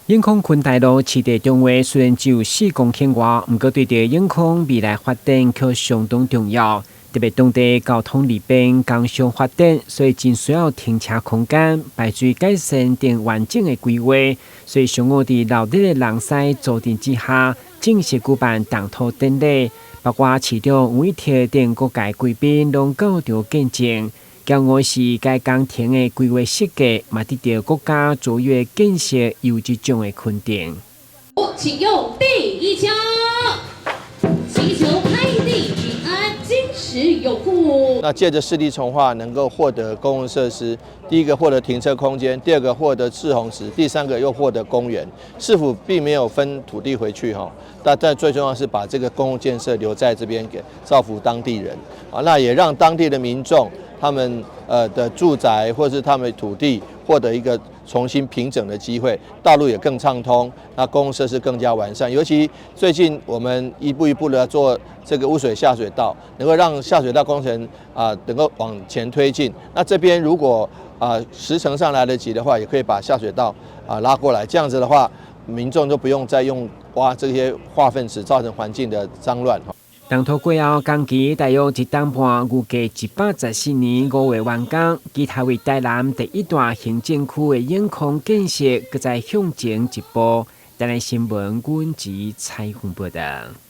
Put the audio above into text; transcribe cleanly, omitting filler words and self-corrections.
永康坤大路市地重劃雖然只有4公頃外，毋過對著永康未來發展卻相當重要。特別當地交通利便，工商發展，所以真需要停車空間、排水改善等完整的規劃。所以上午佇鬧熱的人西助陣之下，正式舉辦動土典禮，包括市長黃偉哲等各界貴賓攏到場見證。驕傲是該工程的規劃設計，嘛得著國家卓越建設優質獎的肯定。請用第一槍，祈求開地平安，金石有庫。那借著市地重劃，能夠獲得公共設施，第一個獲得停車空間，第二個獲得滯洪池，第三個又獲得公園。市府並沒有分土地回去哈，但最重要是把這個公共建設留在這邊，給造福當地人啊，那也讓當地的民眾他們的住宅或是他們土地獲得一個重新平整的機會，道路也更暢通，那公共設施更加完善。尤其最近我們一步一步的做這個污水下水道，能夠讓下水道工程啊能夠往前推進。那這邊如果啊時程上來得及的話，也可以把下水道啊拉過來，這樣子的話，民眾就不用再用挖這些化糞池，造成環境的髒亂。動土過後，工期大約一冬半，預計114年5月完工。其他為台南第一大行政區的永康建設，閣再向前一步。台南新聞阮子采訪報導。